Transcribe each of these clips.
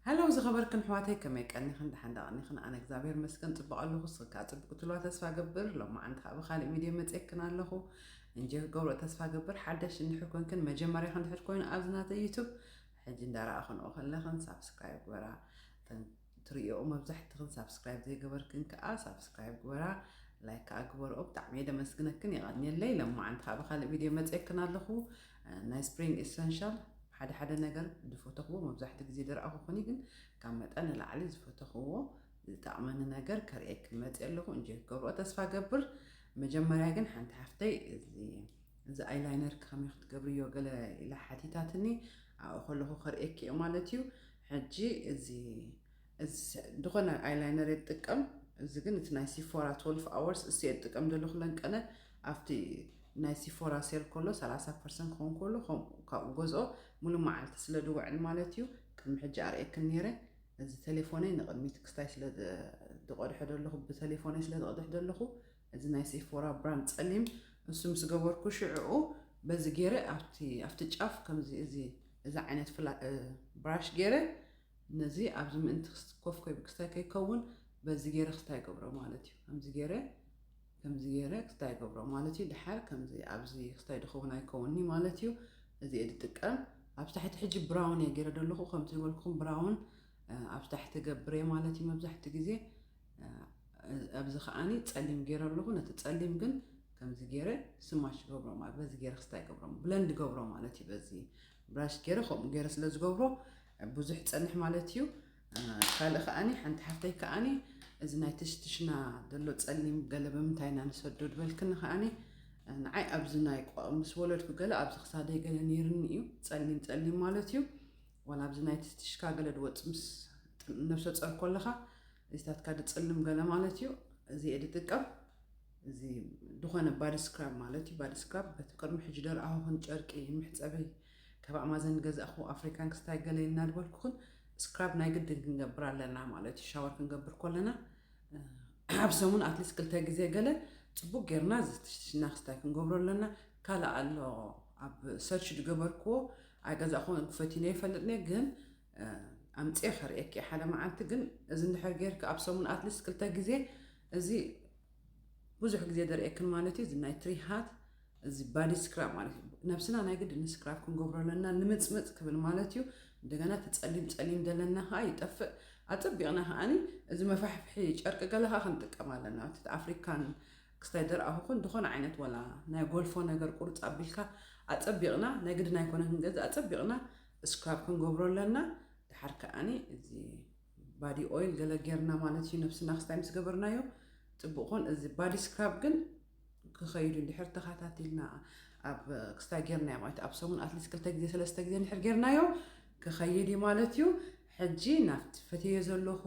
ሄሎ ዝኸበርክን ኣሕዋተይ፣ ከመይ ቀኒኽን? ደሓን ዶ ቀኒኽን? ኣነ እግዚኣብሔር ይመስገን ጽቡቕ ኣለኹ። ንስኽን ከኣ ጽቡቕ ክትህልዋ ተስፋ እገብር። ሎማዓንቲ ከኣ ብኻልእ ቪድዮ መጺኤክን ኣለኹ። እንጆይ ክገብሮ ተስፋ እገብር። ሓደሽ እንድሕር ኮንክን፣ መጀመርያኽን እንድሕር ኮይኑ ኣብዚ ናተይ ዩቱብ፣ ሕጂ እንዳረኣኽንኦ ከለኽን ሳብስክራይብ ግበራ። እተን ትርእይኦ መብዛሕትኽን ሳብስክራይብ ዘይገበርክን ከኣ ሳብስክራይብ ግበራ፣ ላይክ ከኣ ግበርኦ። ብጣዕሚ እየ ደመስግነክን፣ የቐንየለይ። ሎማዓንቲ ከኣ ብኻልእ ቪድዮ መጺኤክን ኣለኹ። ናይ ስፕሪንግ ኢሰንሻል ሓደ ሓደ ነገር ዝፈተኽዎ፣ መብዛሕትኡ ግዜ ዝረኣኹኽን እዩ፣ ግን ካብ መጠን ንላዕሊ ዝፈተኽዎ ዝጠቕመኒ ነገር ከርእየክን መጺአ ኣለኹ። እንጆይ ክገብርኦ ተስፋ ገብር። መጀመርያ ግን ሓንቲ ሓፍተይ እዚ፣ እዚ ኣይላይነር ከመይ ክትገብርዮ ገለ ኢላ ሓቲታትኒ፣ ኣብኡ ከለኹ ከርእየኪ እየ ማለት እዩ። ሕጂ እዚ፣ እዚ ዝኾነ ኣይላይነር እየ ዝጥቀም። እዚ ግን እቲ ናይ ሲፎራ ትወልፍ ኣወርስ እሱ እየ ዝጥቀም ዘለኹ። ለንቀነ ኣብቲ ናይ ሲፎራ ሴል ከሎ ሰላሳ ፐርሰንት ክኸውን ከሎ፣ ከም-፣ ካብኡ ገዝኦ፣ ሙሉ መዓልቲ ስለ ዝውዕል ማለት እዩ። ቅድሚ ሕጂ ኣርእየክን ነይረ። እዚ ቴሌፎነይ ንቕድሚት ክስታይ ስለ ዝ-፣ ዝቐድሖ ዘለኹ፣ ብቴሌፎነይ ስለ ዝቐድሕ ዘለኹ፣ እዚ ናይ ሴፎራ ብራንድ ጸሊም፣ እሱ ምስ ገበርኩ ሽዕኡ በዚ ገይረ ኣብቲ፣ ኣብቲ ጫፍ ከምዚ እዚ፣ እዚ ዓይነት ፍላ-፣ እ፣ ብራሽ ገይረ፣ ነዚ ኣብዚ ምእንቲ ክስ-፣ ኮፍ ከይ-፣ ክስታይ ከይከውን በዚ ገይረ ክስታይ ገብሮ ማለት እዩ። ከምዚ ገይረ፣ ከምዚ ገይረ ክስታይ ገብሮ ማለት እዩ። ድሓር ከምዚ ኣብዚ ክስታይ ዝኸውን ኣይከውንኒ ማለት እዩ። እዚ እየ ዝጥቀም። ኣብ ታሕቲ ሕጂ ብራውን እየ ገይረ ዘለኹ። ከምቲ ዝበልኩኹም ብራውን፣ እ፣ ኣብ ታሕቲ ገብር እየ ማለት እዩ መብዛሕትኡ ግዜ። እ፣ ኣብዚ ከኣኒ ጸሊም ገይረ ኣለኹ። ነቲ ጸሊም ግን ከምዚ ገይረ ስማሽ ገብሮ ማለት፣ በዚ ገይረ ክስታይ ገብሮ፣ ብለንድ ገብሮ ማለት እዩ። በዚ ብራሽ ገይረ ከምኡ ገይረ ስለ ዝገብሮ፣ እ፣ ብዙሕ ይጸንሕ ማለት እዩ። እ፣ ካልእ ከኣኒ ሓንቲ ሓፍተይ ከኣኒ እዚ ናይ ትሽትሽና ዘሎ ጸሊም ገለ ብምንታይ ኢና ንሰዶ ዝበልክኒ ከኣኒ፣ እ፣ ንዓይ ኣብዚ ናይ ቆ-፣ ምስ ወለድኩ ገለ ኣብዚ ክሳደይ ገለ ነይርኒ እዩ፣ ጸሊም ጸሊም ማለት እዩ። ዋላ ኣብዚ ናይ ትሽትሽካ ገለ ዝወጽእ ምስ ጥ-፣ ነብሰ ጾር ከለኻ እዚታትካ ዝጸልም ገለ ማለት እዩ። እዚ እየ ዝጥቀም። እዚ ዝኾነ ባዲ ስክራብ ማለት እዩ። ባዲ ስክራብ በቲ ቅድሚ ሕጂ ደርኣኹኽን ጨርቂ መሕጸቢ ካብ ኣማዘን ገዛእኹ ኣፍሪካን ክስታይ ገለ ኢልና ዝበልኩኽን ስክራብ ናይ ግድን ክንገብር ኣለና ማለት እዩ። ሻወር ክንገብር ከለና፣ እ፣ ኣብ ሰሙን ኣትሊስት ክልተ ግዜ ገለ ጽቡቅ ጌርና እዚ ትሽትሽና ክስታይ ክንገብሮ ኣለና። ካልእ ኣሎ ኣብ ሰርች ዝገበርክዎ፣ ኣይገዛእኹን፣ ፈቲነ ይፈልጥኒ፣ ግን፣ እ፣ ኣምጽኤ ከርእየኪ ሓደ መዓልቲ። ግን እዚ እንድሕር ጌርኪ ኣብ ሰሙን ኣትሊስት ክልተ ግዜ፣ እዚ ብዙሕ ግዜ ደርእየክን ማለት እዩ። እዚ ናይ ትሪ ሃት፣ እዚ ባዲ ስክራብ ማለት እዩ። ነብስና ናይ ግድን ስክራብ ክንገብሮ ኣለና፣ ንምጽምጽ ክብል ማለት እዩ። እንደገና እቲ ጸሊም ጸሊም ዘለና ከኣ ይጠፍእ። ኣጸቢቕና ከኣኒ እዚ መፋሕፍሒ ጨርቂ ገለ ከኣ ክንጥቀም ኣለና። እቲ ኣፍሪካን ክስታይ ደርኣኹኽን ዝኾነ ዓይነት ዋላ ናይ ጎልፎ ነገር ቁርጽ ኣቢልካ ኣጸቢቕና፣ ናይ ግድን ኣይኮነ ክንገዝእ፣ ኣጸቢቕና ስክራብ ክንገብሮ ኣለና። ድሓር ከኣኒ እዚ ባዲ ኦይል ገለ ጌርና ማለት እዩ፣ ነብስና ክስታይ ምስ ገበርናዮ ጽቡቕ ኮን። እዚ ባዲ ስክራብ ግን ክኸይድ እንድሕር ተኸታቲልና ኣብ ክስታይ ጌርናዮ ማለት ኣብ ሰሙን ኣትሊስት ክልተ ግዜ ሰለስተ ግዜ እንድሕር ጌርናዮ ክኸይድ እዩ ማለት እዩ። ሕጂ ናብቲ ፈትየ ዘለኹ፣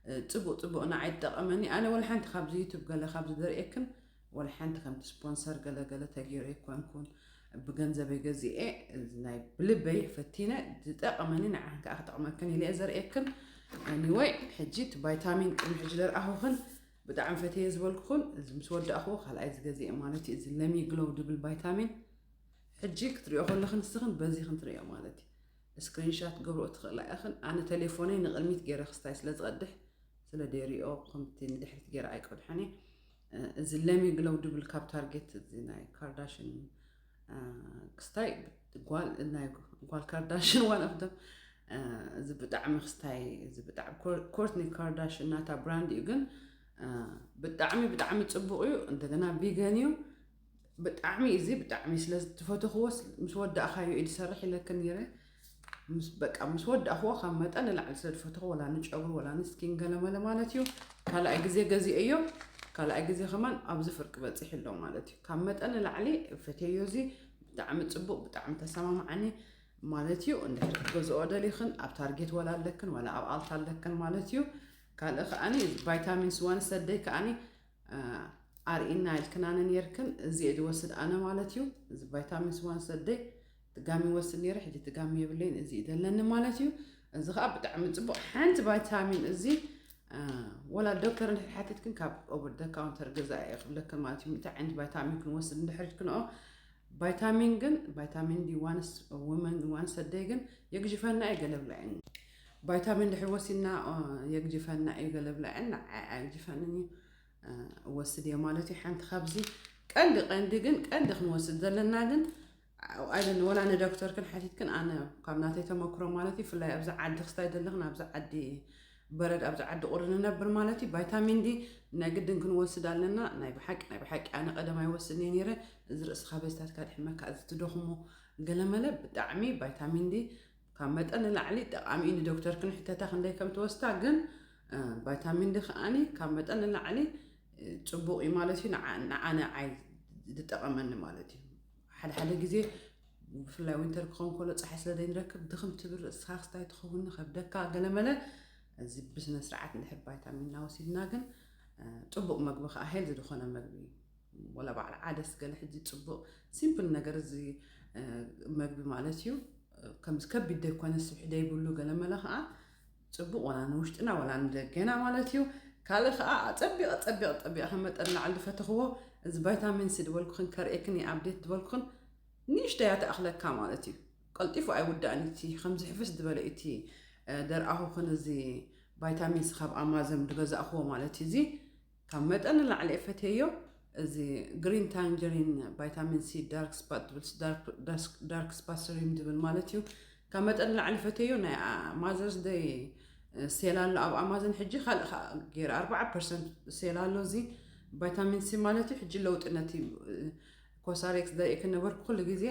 እ፣ ጽቡቕ ጽቡቕ ንዓይ ዝጠቐመኒ፣ ኣነ ወላ ሓንቲ ካብዚ ዩቱብ ገለ ካብዚ ዘርእየክን ወላ ሓንቲ ከምቲ ስፖንሰር ገለ ገለ ተገይሩ ኣይኮንኩን፣ ብገንዘበይ ገዚኤ፣ እዚ ናይ ብልበይ ፈቲነ ዝጠቐመኒ ንዓኽን ከኣ ክጠቕመክን ኢለ እየ ዘርእየክን። ኤኒወይ፣ ሕጂ እቲ ቫይታሚን ቅድሚ ሕጂ ዘርኣኹኽን ብጣዕሚ ፈትየ ዝበልኩኽን፣ እዚ ምስ ወዳእኽዎ ካልኣይ ዝገዚኤ ማለት እዩ። እዚ ለሚ ግሎው ድብል ቫይታሚን ሕጂ ክትሪኦ ከለኽን ንስኽን በዚ ክንትሪኦ ማለት እዩ። ስክሪንሻት ገብርኦ ትኽእላ ኢኽን። ኣነ ቴሌፎነይ ንቕድሚት ገይረ ክስታይ ስለ ዝቐድሕ፣ ስለ ደይሪኦ ከምቲ ንድሕሪት ገይረ ኣይቀድሖን እየ። እ፣ እዚ ለሚ ግሎው ድብል ካብ ታርጌት፣ እዚ ናይ ካርዳሽን፣ እ፣ ክስታይ ጓል፣ ናይ ጓል ካርዳሽን ዋን ኦፍ ደም፣ እ፣ እዚ ብጣዕሚ ክስታይ፣ እዚ ብጣዕሚ ኮር-፣ ኮርትኒ ካርዳሽን ናታ ብራንድ እዩ፣ ግን፣ እ፣ ብጣዕሚ፣ ብጣዕሚ ጽቡቕ እዩ። እንደገና ቪገን እዩ። ብጣዕሚ እዚ ብጣዕሚ ስለ ዝፈተኽዎ ስ-፣ ምስ ወዳእኻዮ እዩ ዝሰርሕ ኢለክን ነይረ። ምስ፣ በቃ ምስ ወዳእኽዎ ካብ መጠን ንላዕሊ ስለ ዝፈተኽዎ፣ ወላ ንጨጉሪ ወላ ንስኪን ገለመለ ማለት እዩ። ካልኣይ ግዜ ገዚኤዮ። ካልኣይ ግዜ ከማን ኣብዚ ፍርቂ በፂሑ ኣሎ ማለት እዩ። ካብ መጠን ንላዕሊ ፈትየዮ። እዚ ብጣዕሚ ፅቡቕ፣ ብጣዕሚ ተሰማማዓኒ ማለት እዩ። እንድሕር ክትገዝኦ ደሊኽን ኣብ ታርጌት ወላ ኣለክን ወላ ኣብ ኣልታ ኣለክን ማለት እዩ። ካልእ ከኣኒ ቫይታሚን ሲ ዋን ሰደይ ከኣኒ እ፣ ኣርኢና ኢልክናኒ ነይርክን፣ እዚ እየ ዝወስድ ኣነ ማለት እዩ። እዚ ቫይታሚን ሲ ዋን ሰደይ ድጋሚ ወስድ ነይረ፣ ሕጂ ድጋሚ የብለይን፣ እዚ እዩ ዘለኒ ማለት እዩ። እዚ ኸዓ ብጣዕሚ ጽቡቕ ሓንቲ ቫይታሚን፣ እዚ፣ እ፣ ወላ ዶክተር እንድሕር ሓቲትክን ካብ ኦቨር ደ ካውንተር ገዛ እየ ክብለክን ማለት እዩ። እንታይ ዓይነት ቫይታሚን ክንወስድ እንድሕር ኢልክንኦ፣ ቫይታሚን ግን፣ ቫይታሚን ዲ ዋንስ፣ ወመን ዋን ሰደይ ግን የግጅፈና እየ ገለ ብላይኒ። ቫይታሚን ድሕር ወሲድና የግጅፈና እዩ ገለ ብለዐን ንዓይ ኣየግጅፈንን እዩ። እወስድ እየ ማለት እዩ። ሓንቲ ካብዚ ቀንዲ ቀንዲ ግን ቀንዲ ክንወስድ ዘለና ግን ኣይደን ወላ ንዶክተርክን ሓቲትክን ኣነ ካብ ናተይ ተመክሮ ማለት እዩ። ብፍላይ ኣብዚ ዓዲ ክስታይ ዘለኽን ኣብዚ ዓዲ በረድ ኣብዚ ዓዲ ቁሪ ንነብር ማለት እዩ ቫይታሚን ዲ ናይ ግድን ክንወስድ ኣለና። ናይ ብሓቂ ናይ ብሓቂ ኣነ ቀደም ኣይወስድን እየ ነይረ። እዚ ርእስኻ በዚታትካ ድሕመካ እዚ ትደኽሞ ገለመለ ብጣዕሚ ቫይታሚን ዲ ካብ መጠን ንላዕሊ ጠቃሚ እዩ። ንዶክተር ክንሕተታ ክንደይ ከም ትወስዳ ግን ቫይታሚን ዲ ከዓኒ ካብ መጠን ንላዕሊ ፅቡቅ እዩ ማለት እዩ። ንዓነ ዓይ ዝጠቀመኒ ማለት እዩ። ሓደ ሓደ ግዜ ብፍላይ ዊንተር ክኸውን ከሎ ፀሓይ ስለ ዘይንረክብ ድኽም ትብል ርእስኻ ክስታይ ትኸውን ከብደካ ገለመለ እዚ ብስነ ስርዓት እንድሕር ቫይታሚንና ወሲድና ግን ፅቡቅ መግቢ ከዓ ሄልዚ ዝኾነ መግቢ እዩ። ወላ በዓል ዓደስ ገለ ሕጂ ፅቡቅ ሲምፕል ነገር እዚ መግቢ ማለት እዩ። ከምዚ ከቢድ ዘይኮነ ስብሒ ዘይብሉ ገለመለ ከዓ ፅቡቅ ወላ ንውሽጥና ወላ ንደገና ማለት እዩ። ካልእ ከዓ ፀቢቅ ፀቢቅ ፀቢቅ ከም መጠን ላዕሊ ዝፈተኽዎ እዚ ቫይታሚን ሲ ዝበልኩኽን ከርእየክን ኣብዴት ዝበልኩኽን ንእሽተያ ትኣኽለካ ማለት እዩ። ቀልጢፉ ኣይውዳእን እቲ ከምዚ ሕፍስ ዝበለ እቲ ደርኣኹኽን እዚ ቫይታሚን ሲ ካብ ኣማዘን ዝገዛእኽዎ ማለት እዩ። እዚ ካብ መጠን ንላዕሊ እየ ፈትየዮ። እዚ ግሪን ታንጀሪን ቫይታሚን ሲ ዳርክ ስፓት ዝብል ዳርክ ስፓት ሰሪም ዝብል ማለት እዩ። ካብ መጠን ንላዕሊ ፈትየዮ። ናይ ማዘርስ ደይ ሴል ኣሎ ኣብ ኣማዘን ሕጂ ካልእ ከዓ ገይረ ኣርባዓ ፐርሰንት ሴል ኣሎ እዚ ቫይታሚን ሲ ማለት እዩ። ሕጂ ለውጢ ነቲ ኮሳሬክስ ዘርእየክን ነበርኩ ኩሉ ግዜ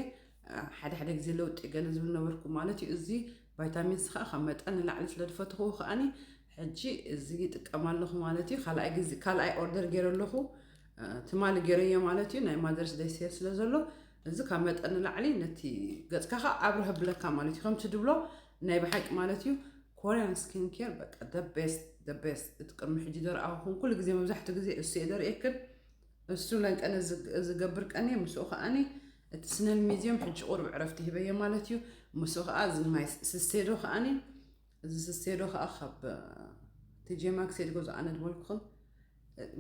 ሓደ ሓደ ግዜ ለውጢ ገለ ዝብል ነበርኩ ማለት እዩ። እዚ ቫይታሚን ሲ ከዓ ካብ መጠን ንላዕሊ ስለ ዝፈትኽዎ ከዓኒ ሕጂ እዚ ይጥቀም ኣለኹ ማለት እዩ። ካልኣይ ግዜ ካልኣይ ኦርደር ገይረ ኣለኹ ትማሊ ገይረዮ ማለት እዩ። ናይ ማዘርስ ደይ ሴል ስለ ዘሎ እዚ ካብ መጠን ንላዕሊ ነቲ ገፅካ ከዓ ኣብርህ ብለካ ማለት እዩ። ከምቲ ድብሎ ናይ ብሓቂ ማለት እዩ። ኮሪያን ስኪን ኬር በቃ the best the best። እቲ ቅድሚ ሕጂ ዘርኣኹም ኩሉ ግዜ መብዛሕትኡ ግዜ እሱ እየ ዘርእየክን እሱ ለንቀነ ዝገብር ቀኒ ምስኡ ከዓኒ እቲ ስነል ሚዝዮም ሕጂ ቁርብ ዕረፍቲ ሂበዮ ማለት እዩ። ምስኡ ከዓ እዚ ናይ ስሴዶ ከዓኒ እዚ ስሴዶ ከዓ ካብ ቲጄ ማክስ እየ ዝገዝኦ ኣነ ዝበልኩኽን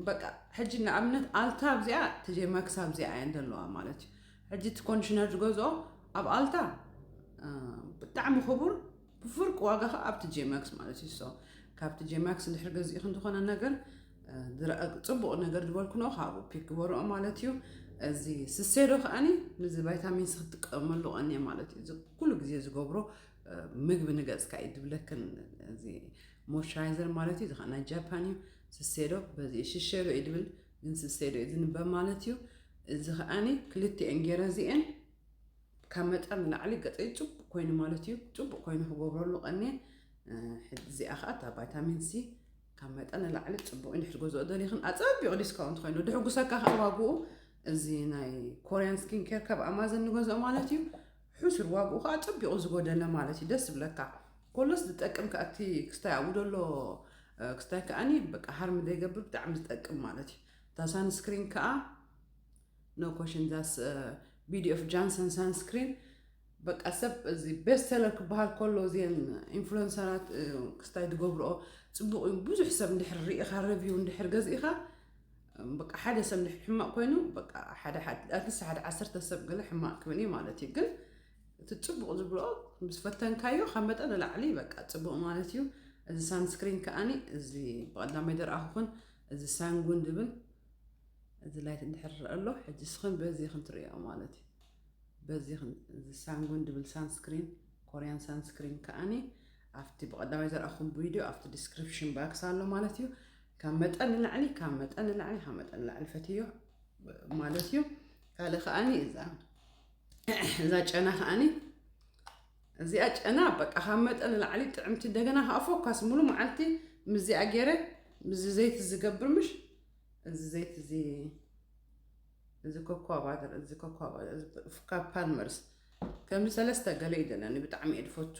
በቃ ሕጂ ንኣብነት ኣልታ ኣብዚኣ ቲጄ ማክስ ኣብዚኣ እየን ዘለዋ ማለት እዩ። ሕጂ እቲ ኮንዲሽነር ዝገዝኦ ኣብ ኣልታ ብጣዕሚ ክቡር ብፍርቂ ዋጋ ከዓ ኣብ ቲጄ ማክስ ማለት እዩ። So ካብ ቲጄ ማክስ እንድሕር ገዚእኽን ዝኾነ ነገር ፅቡቅ ነገር ዝበልኩኖ ካብኡ ፒክ ግበርኦ ማለት እዩ። እዚ ስሴዶ ከዓኒ ንዚ ቫይታሚን ሲ ክትጥቀመሉ ቀንየ ማለት እዩ። እዚ ኩሉ ግዜ ዝገብሮ ምግቢ ንገፅካ እዩ ዝብለክን እዚ ሞይስቸራይዘር ማለት እዩ። እዚ ከዓ ናይ ጃፓን እዩ። ስሴዶ በዚ ሽሼዶ እዩ ዝብል ግን ስሴዶ እዩ ዝንበብ ማለት እዩ። እዚ ከዓኒ ክልቲኤን ገይረ እዚኤን ካብ መጠን ንላዕሊ ገፀይ ፅቡቅ ኮይኑ ማለት እዩ። ፅቡቅ ኮይኑ ክገብረሉ ቀንየ እዚኣ ከዓ እታ ቫይታሚን ሲ ካብ መጠን ንላዕሊ ፅቡቅ እንድሕር ገዝኦ ደሊኽን ኣፀቢቑ ዲስካውንት ኮይኑ ድሕጉሰካ ከዓ ዋግኡ እዚ ናይ ኮሪያን ስኪን ኬር ካብ ኣማዘን ንገዝኦ ማለት እዩ። ሕሱር ዋግኡ ከዓ ኣፀቢቑ ዝጎደለ ማለት እዩ። ደስ ዝብለካ ኮሎስ ዝጠቅም ከኣቲ ክስታይ ኣብኡ ደሎ ክስታይ ከኣኒ በቃ ሃርሚ ዘይገብር ብጣዕሚ ዝጠቅም ማለት እዩ። እታ ሳንስክሪን ከዓ no question that's ቢዲ ኦፍ ጃንሰን ሳንስክሪን በቃ ሰብ እዚ ቤስት ሰለር ክበሃል ከሎ እዚን ኢንፍሉንሰራት ክስታይ ዝገብርኦ ፅቡቅ እዩ። ብዙሕ ሰብ እንድሕር ርኢኻ ረቪው እንድሕር ገዚእኻ በቃ ሓደ ሰብ እንድሕር ሕማቅ ኮይኑ በቃ ሓደ ኣትሊስት ሓደ ዓሰርተ ሰብ ገለ ሕማቅ ክብል እዩ ማለት እዩ። ግን እቲ ፅቡቅ ዝብልኦ ምስ ፈተንካዮ ካብ መጠን ንላዕሊ በቃ ፅቡቅ ማለት እዩ። እዚ ሳንስክሪን ከዓኒ እዚ ብቀዳማይ ደርኣኹኹን እዚ ሳንጉን ዝብል እዚ ላይት እንድሕር ረአ ኣሎ ሕጂ ስኽን በዚ ክንትርእዮ ማለት እዩ። በዚ ሳንጉን ድብል ሳንስክሪን ኮሪያን ሳንስክሪን ከዓኒ ኣብቲ ብቐዳማይ ዘርኣኹም ቪድዮ ኣብቲ ዲስክሪፕሽን ባክስ ኣሎ ማለት እዩ። ካብ መጠን ንላዕሊ ካብ መጠን ንላዕሊ ካብ መጠን ንላዕሊ ፈትዮ ማለት እዩ። ካልእ ከዓኒ እዛ እዛ ጨና ከዓኒ እዚኣ ጨና በቃ ካብ መጠን ንላዕሊ ጥዕምቲ እንደገና ከዓ ፎካስ ሙሉ መዓልቲ ምዚኣ ገይረ ምዚ ዘይቲ ዝገብር ምሽ እዚ ዘይቲ እዚ እዚ ኮኮዋ ባተር እዚ ኮኮዋ ካብ ፓልመርስ ከምዚ ሰለስተ ገለ እዩ ዘለኒ ብጣዕሚ እየ ዝፈቱ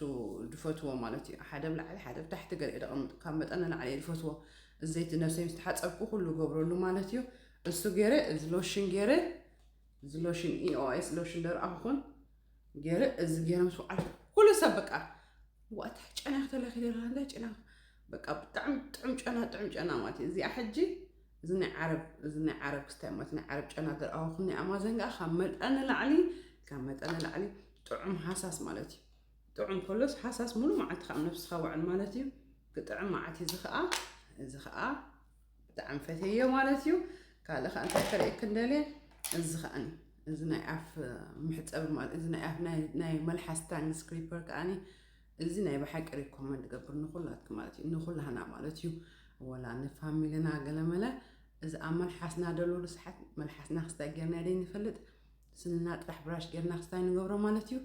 ዝፈትዎ ማለት እዩ። ሓደ ብላዕሊ ሓደ ብታሕቲ ገለ እየ ደቐምጥ ካብ መጠን ንላዕሊ እየ ዝፈትዎ። እዚ ዘይቲ ነብሰይ ምስ ተሓፀብኩ ኩሉ ገብረሉ ማለት እዩ። እሱ ገይረ እዚ ሎሽን ገይረ እዚ ሎሽን ኢኦኤስ ሎሽን ደርኣኹኹን ገይረ እዚ ገይረ ምስ ወዓልኩ ኩሉ ሰብ በቃ ዋታ ጨና ክተለኺ ደራ እንዳ ጨና በቃ ብጣዕሚ ጥዑም ጨና ጥዑም ጨና ማለት እዩ። እዚኣ ሕጂ እዚ ናይ ዓረብ እዚ ናይ ዓረብ ክስታይ ማለት ናይ ዓረብ ጨና ደርኣኹኹን ናይ ኣማዘን ከዓ ካብ መጠን ንላዕሊ ካብ መጠን ንላዕሊ ጥዑም ሃሳስ ማለት እዩ። ጥዑም ከሎስ ሓሳስ ሙሉ መዓልቲ ካብ ነብስኻ ውዕል ማለት እዩ። ክጥዕም መዓት እዚ ኸዓ እዚ ኸዓ ብጣዕሚ ፈትየዮ ማለት እዩ። ካልእ ኸዓ እንታይ ከርእየክን ደልየ፣ እዚ ኸዓኒ እዚ ናይ ኣፍ መሕፀቢ ማለት እዚ ናይ ኣፍ ናይ ናይ መልሓስ ታንግ ስክሪፐር ከዓኒ እዚ ናይ ብሓቂ ሪኮመንድ ገብር ንኹላትክ ማለት እዩ፣ ንኹላህና ማለት እዩ። ወላ ንፋሚልና ገለመለ እዚ ኣብ መልሓስና ደሎ ሰሓት መልሓስና ክስታይ ጌርና ደይ ንፈልጥ ስንና ጥራሕ ብራሽ ጌርና ክስታይ ንገብሮ ማለት እዩ።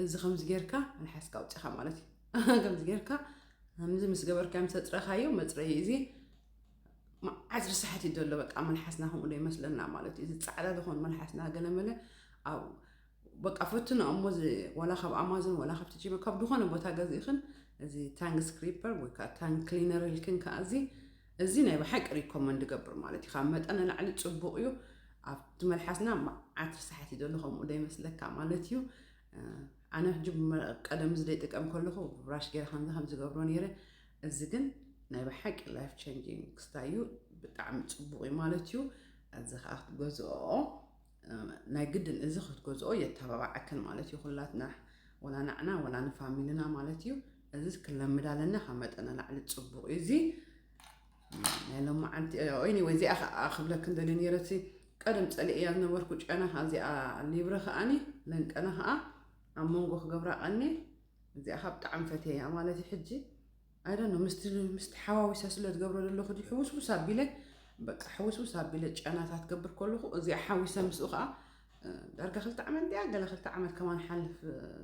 እዚ ከምዚ ጌርካ መልሓስካ ኣውፅኻ ማለት እዩ። ከምዚ ጌርካ ከምዚ ምስ ገበርካ ምስ ኣፅረኻዮ መፅረይ እዚ መዓት ርሳሓት እዩ ዘሎ። በቃ መልሓስና ከምኡ ዶ ይመስለና ማለት እዩ። እዚ ፃዕዳ ዝኾን መልሓስና ገለመለ ኣብ በቃ ፈትኖ እሞ እዚ ወላ ካብ ኣማዞን ወላ ካብቲ ጂመ ካብ ዝኾነ ቦታ ገዚእኽን እዚ ታንግ ስክሪፐር ወይ ከዓ ታንግ ክሊነር ኢልክን ከዓ እዚ እዚ ናይ ብሓቂ ሪኮመንድ ገብር ማለት እዩ። ካብ መጠን ንላዕሊ ፅቡቕ እዩ። ኣብቲ መልሓስና መዓት ርሳሓት እዩ ዘሎ ከምኡ ዶ ይመስለካ ማለት እዩ። ኣነ ሕጂ ቀደም እዚ ዘይጥቀም ከለኹ ብራሽ ገይረ ከምዚ ከም ዝገብሮ ነይረ። እዚ ግን ናይ ብሓቂ ላይፍ ቸንጂንግ ክስታይ እዩ። ብጣዕሚ ፅቡቕ እዩ ማለት እዩ። እዚ ከዓ ክትገዝኦ ናይ ግድን እዚ ክትገዝኦ የተባባዓክን ማለት እዩ። ኩላትና ወላ ናዕና ወላ ንፋሚልና ማለት እዩ። እዚ ክለምድ ኣለና ካብ መጠን ንላዕሊ ፅቡቕ እዩ። እዚ ናይ ሎማዓንቲ ኤኒወይ እዚኣ ከዓ ክብለክን ደልየ ነይረ። እቲ ቀደም ፀሊእያ ዝነበርኩ ጨና ከዓ እዚኣ ሊብረ ከዓኒ ለንቀና ከዓ ኣብ መንጎ ክገብራ ቀኒ እዚኣ ካብ ብጣዕሚ ፈትየያ ማለት እዩ። ሕጂ ኣይደኖ ምስቲ ምስቲ ሓዋዊሰ ስለ ዝገብሮ ዘለኹ ድዩ ሕውስውስ ኣቢለ በቃ ሕውስውስ ኣቢለ ጨናታት ገብር ከለኹ እዚኣ ሓዊሰ ምስኡ ከዓ ዳርጋ ክልተ ዓመት እንዲያ ገለ ክልተ ዓመት ከማን ሓልፍ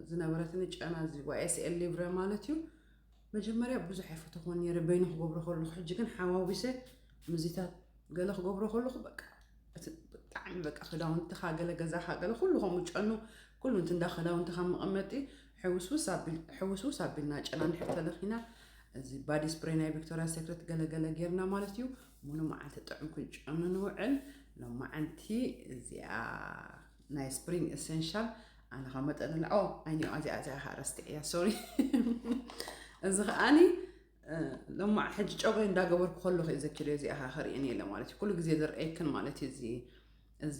ዝነበረትኒ ጨና እዚ ዋይ ኤስ ኤል ሊብረ ማለት እዩ። መጀመርያ ብዙሕ ኣይፈተኹን ነይረ በይኑ ክገብሮ ከለኹ ሕጂ ግን ሓዋዊሰ ምዚታት ገለ ክገብሮ ከለኹ በቃ እቲ ብጣዕሚ በቃ ክዳውንትኻ ገለ ገዛኻ ገለ ኩሉ ከምኡ ጨኑ ኩሉ እንት እንዳ ክዳውንትኻ መቐመጢ ሕውስውስ ኣቢል- ሕውስውስ ኣቢልና ጨና እንድሕር ተለኺና እዚ ባዲ ስፕሬ ናይ ቪክቶሪያ ሴክሬት ገለገለ ጌርና ማለት እዩ። ሙሉ መዓልቲ ጥዑም ክንጨኑ ንውዕል። ሎማዓንቲ እዚኣ ናይ ስፕሪንግ ኤሰንሻል ኣነ ካብ መጠን ንላዕሊ ኦ ኣይኒ እዚኣ እዚኣ ከዓ ረስቲዐያ ሶሪ። እዚ ከዓኒ ሎማ ሕጂ ጨጉሪ እንዳገበርኩ ከለኹ እዩ ዘኪረ እዚኣ ከርእየን የለ ማለት እዩ። ኩሉ ግዜ ዝረኣየክን ማለት እዩ። እዚ እዚ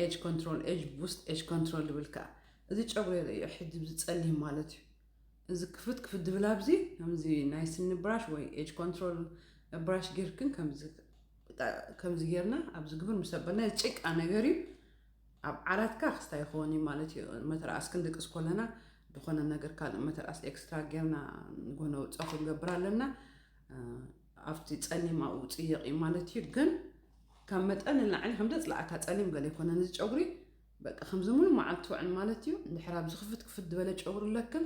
ኤጅ ኮንትሮል ኤጅ ቡስት ኤጅ ኮንትሮል ዝብል ከዓ እዚ ጨጉሪ ርእዮ ሕጂ ብዝፀሊም ማለት እዩ። እዚ ክፍት ክፍት ዝብል ኣብዚ ከምዚ ናይ ስኒ ብራሽ ወይ ኤጅ ኮንትሮል ብራሽ ጌርክን ከምዚ ከምዚ ጌርና ኣብዚ ግብር ምስ ኣበልና ጭቃ ነገር እዩ። ኣብ ዓራትካ ክስታይ ይኸውን እዩ ማለት እዩ። መተርኣስ ክንድቅስ ከለና ዝኾነ ነገር ካልእ መተርኣስ ኤክስትራ ጌርና ንጎነ ውፅኦ ክንገብር ኣለና። ኣብቲ ፀሊም ኣብኡ ፅየቕ እዩ ማለት እዩ። ግን ካብ መጠን ንላዕሊ ከም ዘፅላእካ ፀሊም ገለ ኣይኮነን እዚ ጨጉሪ። በቃ ከምዚ ሙሉ መዓልቲ ውዕል ማለት እዩ። እንድሕር ኣብዚ ክፍት ክፍት ዝበለ ጨጉሪ ኣለክን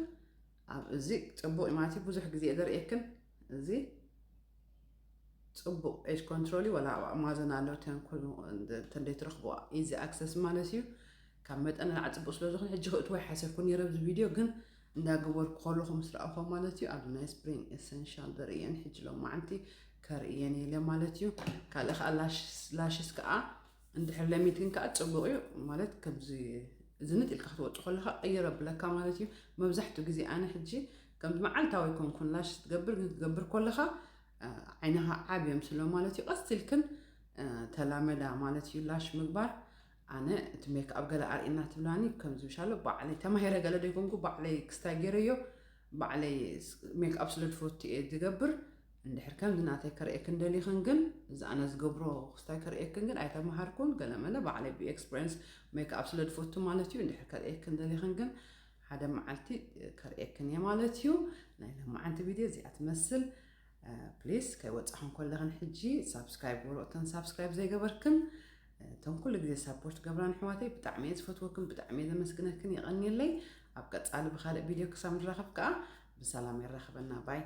ኣብ እዚ ፅቡቕ እዩ ማለት እዩ። ብዙሕ ግዜ እየ ዘርእየክን እዚ ፅቡቕ ኤጅ ኮንትሮል እዩ። ወላ ኣብ ኣማዞን ኣሎ ተንኮል ተንደይ ትረኽቦ ኢዚ ኣክሰስ ማለት እዩ። ካብ መጠን ንላዕሊ ፅቡቕ ስለ ዝኾነ ሕጂ ክእትዎ ኣይሓሰብኩ ነይረ ኣብዚ ቪድዮ ግን እንዳገበርኩ ከለኹ ምስ ረኣኹ ማለት እዩ። ኣብ ናይ ስፕሪንግ ኤሰንሻል ዘርእየን ሕጂ ሎማዓንቲ ከርእየን ኢለ ማለት እዩ። ካልእ ከዓ ላሽስ ከዓ እንድሕር ለሚድክን ከዓ ፅቡቕ እዩ ማለት ከምዚ ዝንጥ ኢልካ ክትወፁ ከለካ ቅይር ኣብለካ ማለት እዩ። መብዛሕትኡ ግዜ ኣነ ሕጂ ከምዚ መዓልታዊ ኣይኮንኩን ላሽ ክትገብር ግን ክትገብር ከለካ ዓይንኻ ዓብዮም ስለ ማለት እዩ። ቀስ ኢልክን ተላመዳ ማለት እዩ ላሽ ምግባር። ኣነ እቲ ሜክኣፕ ገለ ኣርእና ትብላኒ ከምዚ ብሻሎ ባዕለይ ተማሂረ ገለ ዶ ይኮንኩ ባዕለይ ክስታይ ገይረዮ ባዕለይ ሜክኣፕ ስለ ዝፈቱ እየ ዝገብር። እንድሕር ከምዚ ናተይ ከርእየክን ደሊኽን ግን እዚ ኣነ ዝገብሮ ክስታይ ከርእየክን ግን ኣይተመሃርኩን። ገለመለ ባዕለይ ብኤክስፐሪንስ ሜክኣፕ ስለ ዝፈቱ ማለት እዩ። እንድሕር ከርእየክን ደሊኽን ግን ሓደ መዓልቲ ከርእየክን እየ ማለት እዩ። ናይ ሎማዓንቲ ቪድዮ እዚኣ ትመስል። ፕሊስ ከይወፃኹም ከለኽን ሕጂ ሳብስክራይብ ግበሩ። እተን ሳብስክራይብ ዘይገበርክን እቶም ኩሉ ግዜ ሳፖርት ገብራን ኣሕዋተይ ብጣዕሚ እየ ዝፈትወክን ብጣዕሚ እየ ዘመስግነክን። የቐንየለይ። ኣብ ቀፃሊ ብካልእ ቪድዮ ክሳብ ንራኸብ ከዓ ብሰላም የራኽበና ባይ